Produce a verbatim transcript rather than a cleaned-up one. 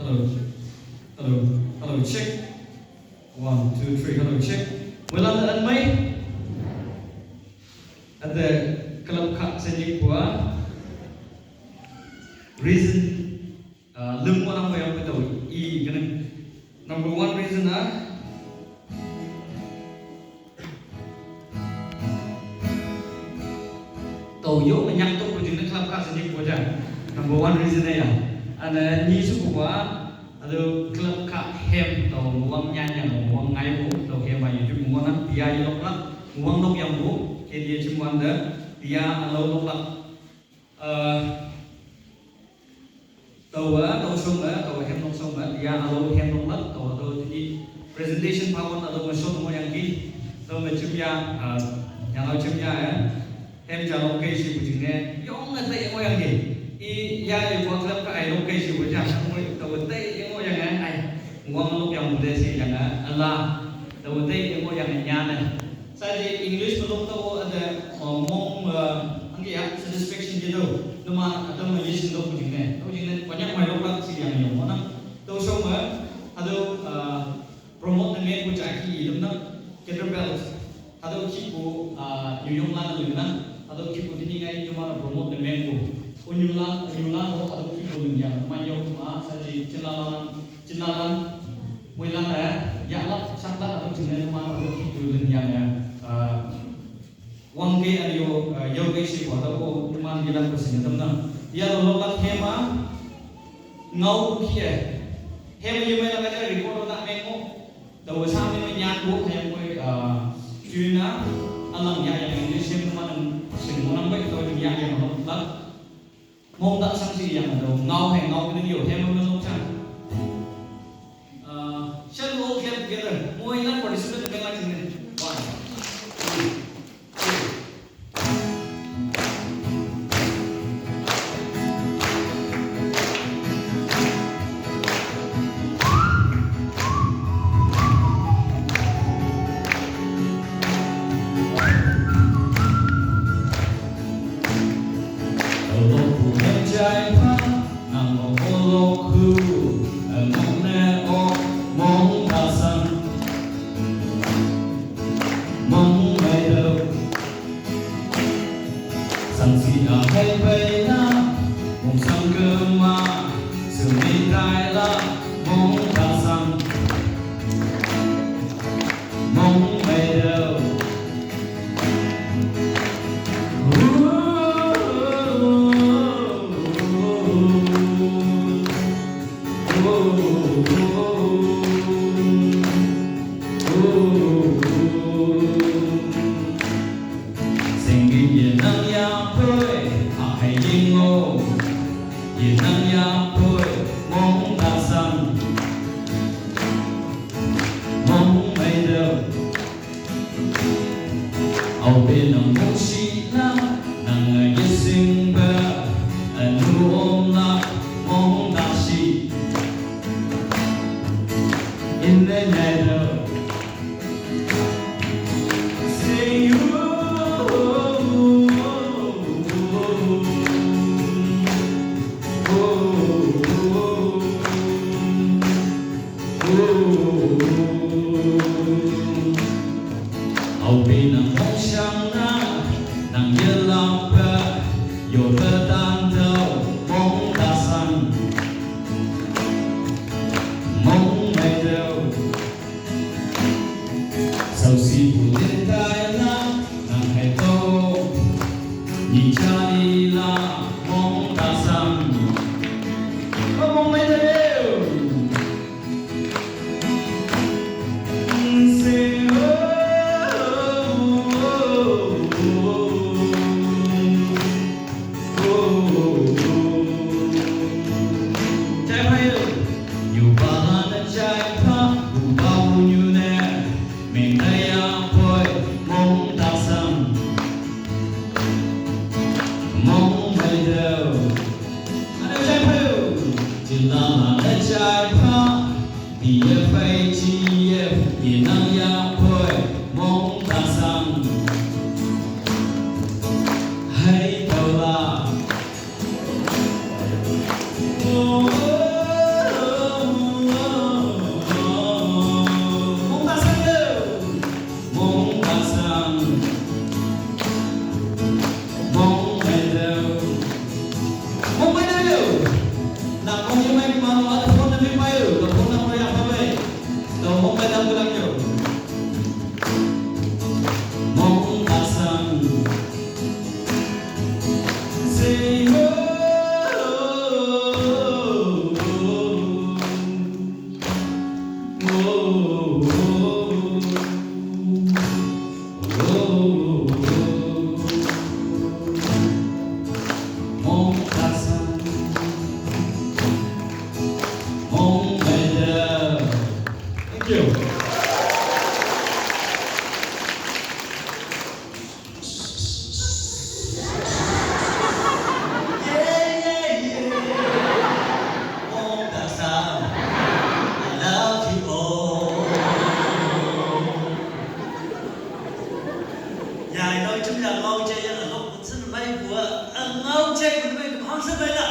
Hello, hello, hello, check. One, two, three, hello, check. Muilan an mai. Ate club kha senyik pua. Reason, uh, lung mo nang mo yang peto i kene. Number one reason ah. Tau yo menyak tu ku jing club kha senyik pua ja. Number one reason ya. Ana ni su pua. Ado club kha hem tau muang nyan yang muang ngai bu tau hem ayu ju muang nang tia i lok lak muang lok yang bu ke dia cim wanda tia alo lok lak. Eh, tau wa tau song wa tau hem lok song wa tia alo hem lok lak tau ado jadi presentation power ado masuk mo yang ki tau macam ya, eh, yang alo cim ya, eh. Hem ja lok kai shi bu jing ne. Yong na tai mo yang ge. I ya ye wa club kha ai lok kai shi bu ja. Mo ta wa tai mo yang ai. Wang lok yang bu de shi yang a la. Ta wa tai mo yang nya ne. Sa ji English mo lok ta wo ada, uh, mong, uh, ang ge ya satisfaction ji do. Numa ada mo ye shin lok bu jing ne. Bu jing ne wa nyang mai lok lak shi yang yong mo na. To so mo. Ado, uh, promote na ngai ku cha ki lum na. Kettlebells. Hado ki ku, ah, yu yong lan lum na. Hado ki ku tini ngai yu ma promote na ngai ku. Unyu lan, unyu lan ho hado ki ku lum yang. Ma yong ma sa ji chin lan lan, chin lan lan. Mui lan eh. Ya lap sak lan hado chin lan ma hado ki ku lum yang ya. Ah, wang ke an yo, ah, yo ke shi ko hado ko man gi lan ko sin dam na. Ya lo lo lak hema. Ngau ku ki eh. Hema yu mai la ka ja record na me mo. Tau sa mi mi nyan bu hayam koi, ah, tuna alang ya yang ini sim ma nang sim mo nang bai tau ya yang lo la. Mong da sang si yang do ngau he ngau ni yo hem ma song chan. Ah, shall we all clap together? Mo ina participate ka la chine. One. Sang si a hai pai na, mong sang ke ma, su mi tai la, mong ta sang, mong mai dau. Singing ye nang ya poi, a hai ying o. Ye nang ya poi, mong ta sang, mong mai dau. Au pe nang mong shi na, nang a ye sing ba, a nu om la, mong ta shi. In the night of Sau si bu tin tai la, nang hai to. Ni cha ni la, mong ta sang. Ko mong mai ta leo. Say oh. Chai phayo, yu ba la na chai pha, u ba u nyu ne, meng ta ya poi, mong ta sang, mong mai dau. Ana chai phayo, jin la la na chai pha, D F A G F, ye nang ya poi, mong ta sang. Hai tau la. Phone na mi pai u, phone na mo ya pa bai. To hong bai dam gulang yo. Mong Tasang. Say ho. Thank you. Yeah, yeah, yeah. Mong Tasang, I love you all. Ya, ino ichum ya ngau che ya ngau kun sen mai bua, ngau che kun mai kun hang sen mai la.